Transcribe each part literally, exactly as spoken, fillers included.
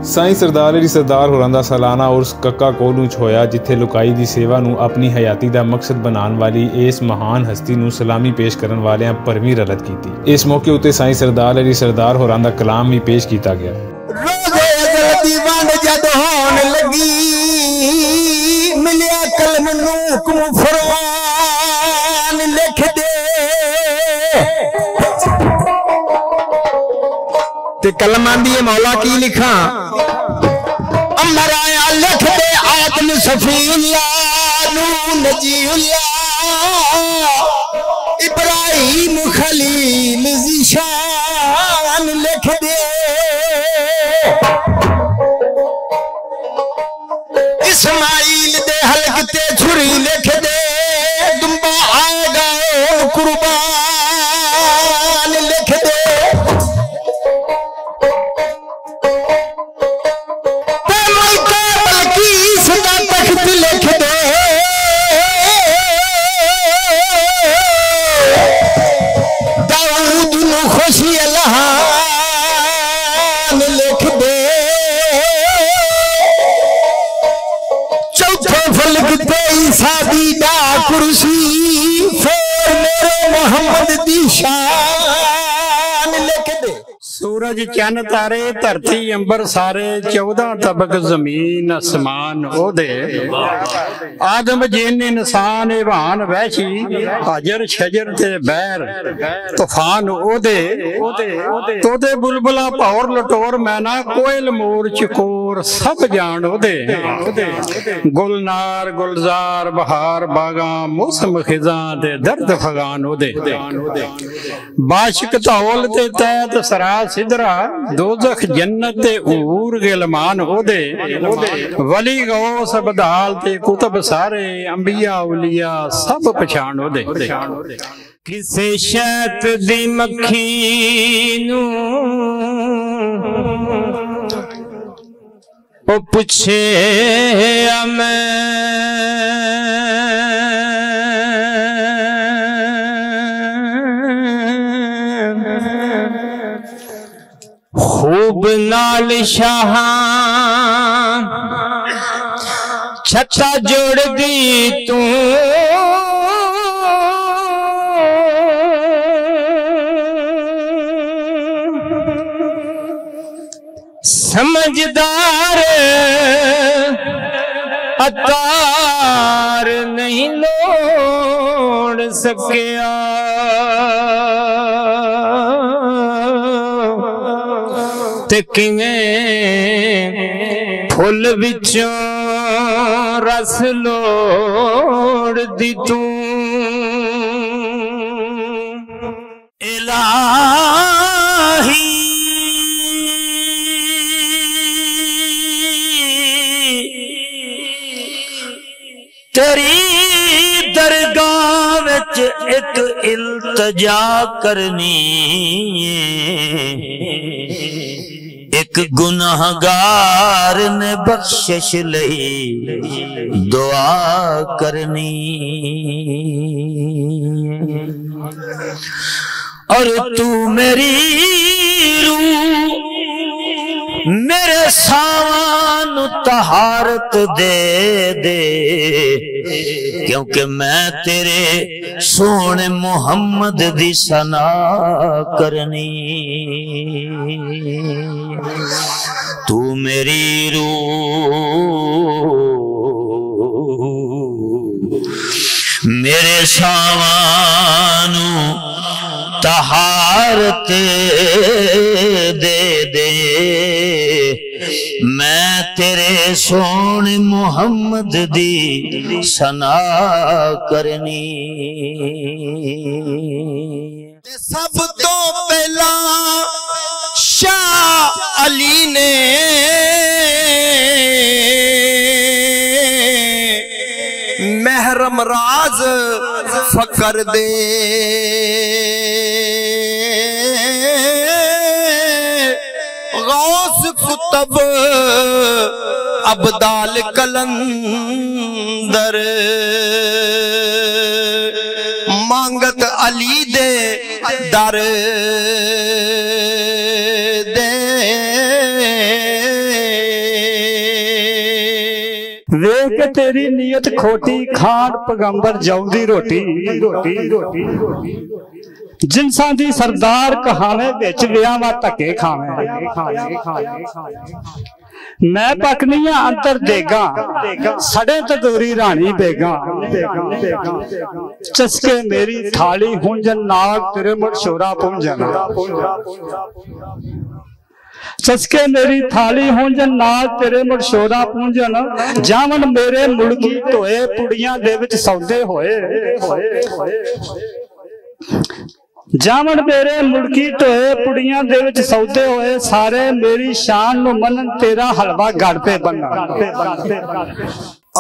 سائیں سردار علی سردار ہوراں دا سالانہ عرس ککا کوہ نوں چ ہویا، جتھے لکائی دی سیوا نوں اپنی حیاتی دا مقصد بنان والی اس مہان ہستی نوں سلامی پیش کرن والیاں بھرویں رلت کیتی۔ اس موقع اتے سائیں سردار علی سردار ہوراں دا کلام وی پیش کیتا گیا۔ روزے ازل دی ونڈ جد ہون لگی، ملیا قلم نوح کوں فرمان لکھ دے۔ تے قلم آندی ہے، مولا کی لکھاں؟ امر آیا لکھ دے، آدم صفی اللہ، نوح نجی اللہ، ابراہیم خلیل ذیشان لکھ دے۔ اسماعیل دے حلق تے چھری لکھ دے، دمبا آئے گا او قربان لکھ دے۔ تے ملکہ بلقیس دا تخت لکھ دے، داؤد نوں خوشی الہان لکھ دے۔ چوتھے فلک تے عیسیٰ دی ڈا کرسی، فیر میرے محمد دی شان لکھ دے۔ سورج، چن، تارے، دھرتی، امبر سارے، چودہ طبق زمین آسمان او دے۔ آدم، جن، انسان، حیوان، وحشی، حجر، شجر تے بحر، طوفان او دے۔ توتے، بلبلاں، پاور، لٹور، مینا، کوئل، مور، چکور، سب جان او دے۔ گلنار، گلزار، بہار، باغاں، موسم خزاں تے درد فغان او دے۔ باشک، تھول تے تحت، سرا، سدرا، دوزخ، جنت تے حور، غلمان او دے۔ ولی، غوث، ابدال تے قطب سارے، انبیاء، اولیاء سب پچھان او دے۔ کسے شیط دی مکھی نوں او پچھے میں، خوب نال شاہاں چھتا جوڑ دی توں۔ سمجھدار اتار نہیں لوڑ سکیا، تے کیویں پھل وچوں رس لوڑ دی توں۔ الہی، تیری درگاہ وچ اک التجا کرنی ہے، اک گناہگار نے بخشش لئی دعا کرنی۔ اور تو میری روح، میرے ساواں نوں طہارت دے دے، کیونکہ میں تیرے سونے محمد دی ثنا کرنی۔ تو میری روح، میرے ساواں نوں طہارت دے دے، میں تیرے سونے محمد دی ثنا کرنی۔ تے سب تو پہلا شاہ علی نے محرم راز فقر دے، غوث کتب ابدال قلندر مانگت علی دے در دے۔ ویکھ کے تیری نیت کھوٹی، کھان پیغمبر جاؤں دی روٹی۔ جنساں دی سردار کہاویں، وچ ویاواں دھکے کھاویں۔ میں پکنیاں اندر دیگاں، سڑے تدوری رانی بیگاں۔ چسکے میری تھالی ہونجن، ناگ تیرے مڑ شورا پونجن۔ چسکے میری تھالی ہونجن، ناگ تیرے مڑ شورا پونجن۔ جاون میرے ملکی ٹوئے، پڑیاں دے وچ سودے ہوئے۔ جاون میرے ملکی ٹوئے، پڑیاں دے وچ سودے ہوئے۔ سارے میری شان نو منن، تیرا حلوہ گڑ پہ بنن۔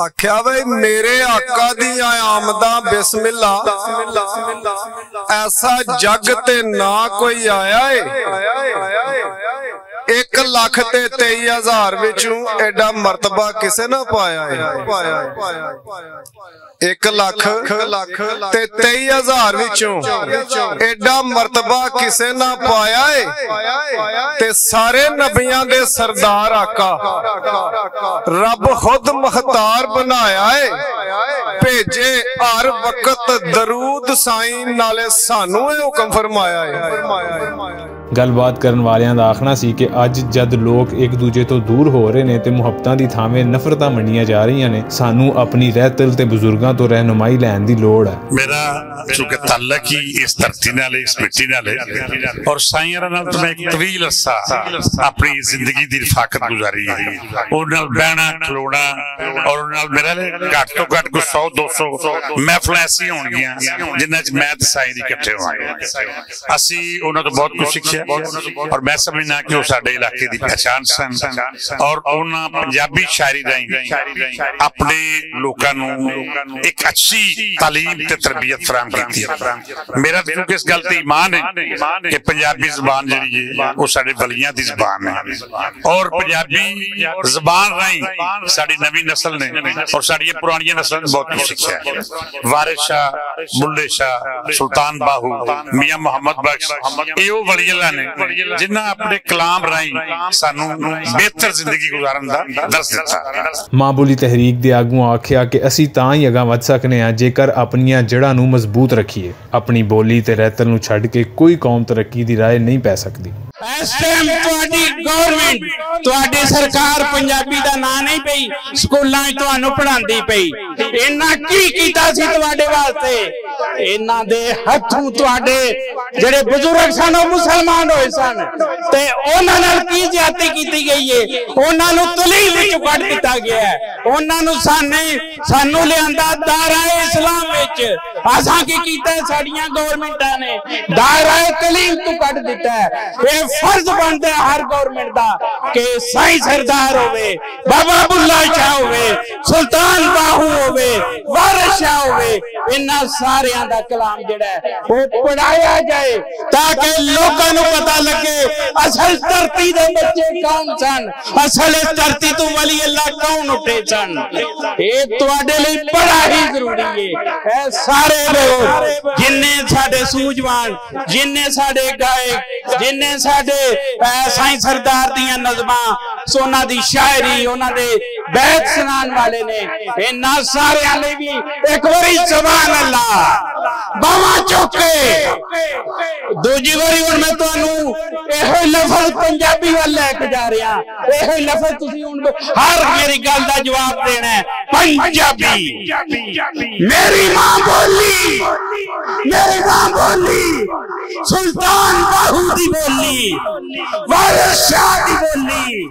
آکھیا وے میرے آقا دیاں آمداں بسم اللہ، ایسا جگ تے نہ کوئی آیا ہے۔ ایک لکھ تے تئی ہزار وچوں ایڈا مرتبہ کسے نہ پایا ہے۔ ایک لکھ تے تئی ہزار وچوں ایڈا مرتبہ کسے نہ پایا ہے۔ تے سارے نبیاں دے سردار آقا رب خود مختار بنایا ہے۔ بھیجے ہر وقت درود سائیں، نالے سانوں اے حکم فرمایا ہے۔ گل بات کرن والیاں دا آکھنا سی کہ اج جد لوک اک دوجے توں دور ہو رہے نے تے محبتاں دی تھاویں نفرتاں منڈیاں جا رہیاں نے، سانوں اپنی رہتل تے بزرگاں توں رہنمائی لین دی لوڑ ہے۔ میرا چونکہ تعلق ہی اس دھرتی نال ہے، اس مٹی نال ہے، اور سائیں ہوراں نال تو میں ایک طویل عرصہ اپنی زندگی دی رفاقت گزاری ہے۔ انہاں نال بہنا کھلونا اور انہاں نال میرا لے گھٹ تو گھٹ کوئی سو دو سو محفلاں ایسیاں ہونگیاں جنہاں چ میں تے سائیں دی اکٹھے ہوئے۔ اسی انہاں تو بہت کچھ سیکھیا اور میں سمجھنا کہ وہ ساڈے علاقے دی پہچان سن اور انہاں پنجابی شاعری راہیں اپنے لوکاں نوں ایک اچھی تعلیم تے تربیت فراہم کیتی۔ میرا تو کیونکہ اس گل تے ایمان ہے کہ پنجابی زبان جڑی ہے وہ ساڈے ولیاں دی زبان ہے اور پنجابی زبان راہیں ساڈی نویں نسل نے اور ساڈیاں پرانیاں نسلاں نے بہت کچھ سیکھیا ہے۔ وارث شاہ، بلے شاہ، سلطان باہو، میاں محمد بخش، ایہو ولی اللہ نے جنہاں اپنے کلام راہیں سانوں بہتر زندگی گزارن دا درس دتا۔ ماں بولی تحریک دے آگوں آکھیا کہ اسی تاں ہی اگاں ودھ سکنے ہاں جے کر اپنیاں جڑاں نوں مضبوط رکھیے۔ اپنی بولی تے رہتل نوں چھڈ کے کوئی قوم ترقی دی راہ نہیں پے سکدی۔ اس ٹائم تہاڈی گورنمنٹ، تہاڈی سرکار پنجابی دا ناں نہیں پئی، سکولاں وچ تہانوں پڑھاندی پئی۔ انہاں کی کیتا سی تہاڈے واسطے؟ انہاں دے ہتھوں تہاڈے جڑے بزرگ سن، او مسلمان ہوئے سن، تے انہاں نال کی زیادتی کیتی گئی ہے؟ انہاں نوں تلیم وچ کڈ دتا گیا ہے، انہاں نوں سانے سانوں لیاندا دائرہ اسلام وچ۔ اساں کی کیتا ہے؟ ساڈیاں گورنمنٹاں نے دائرہ تعلیم تو کڈ دتا ہے۔ اے فرض بندا ہے ہر گورنمنٹ دا کہ سائیں سردار ہوے، بابا بلا شاہ ہوے، سلطان باہو ہوے، وارث شاہ ہوے، انہاں ساریاں دا کلام جڑا ہے وہ پڑھایا جائے، تاکہ لوکاں نوں پتہ لگے اصل دھرتی دے بچے کون سن، اصل اس دھرتی تو ولی اللہ کون اٹھے سن۔ یہ تواڈے لئی بڑا ہی ضروری ہے۔ اے سارے لوگ، جنہیں ساڈے سوجوان، جنہیں ساڈے گائے، جنہیں ساڈے، اے، سائیں سردار دیاں نظماں، سونا دی شاعری، انہاں دے بیت سنان والے نے، انہاں سارے لئی بھی ایک واری سبحان اللہ، باواں چک کے۔ دوجی واری ہن میں تانوں ایہو لفظ پنجابی ول لے کے جا رہا، ایہو لفظ تسی ہن ہر میری گل دا جواب دینا ہے۔ پنجابی، میری ماں بولی، میری ماں بولی، سلطان باہو دی بولی، وارث شاہ دی بولی۔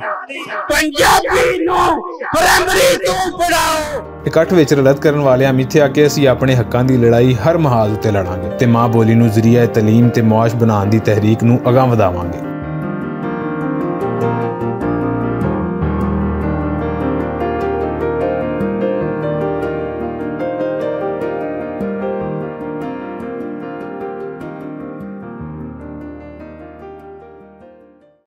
پنجابی نو پرائمری تو پڑھاؤ۔ اکٹھ وچ رلت کرن والیاں متھیا کہ اسی اپنے حقاں دی لڑائی ہر محاذ اتے لڑاں گے تے ماں بولی نوں ذریعہ تعلیم تے معاش بنان دی تحریک نوں اگاں ودھاواں گے۔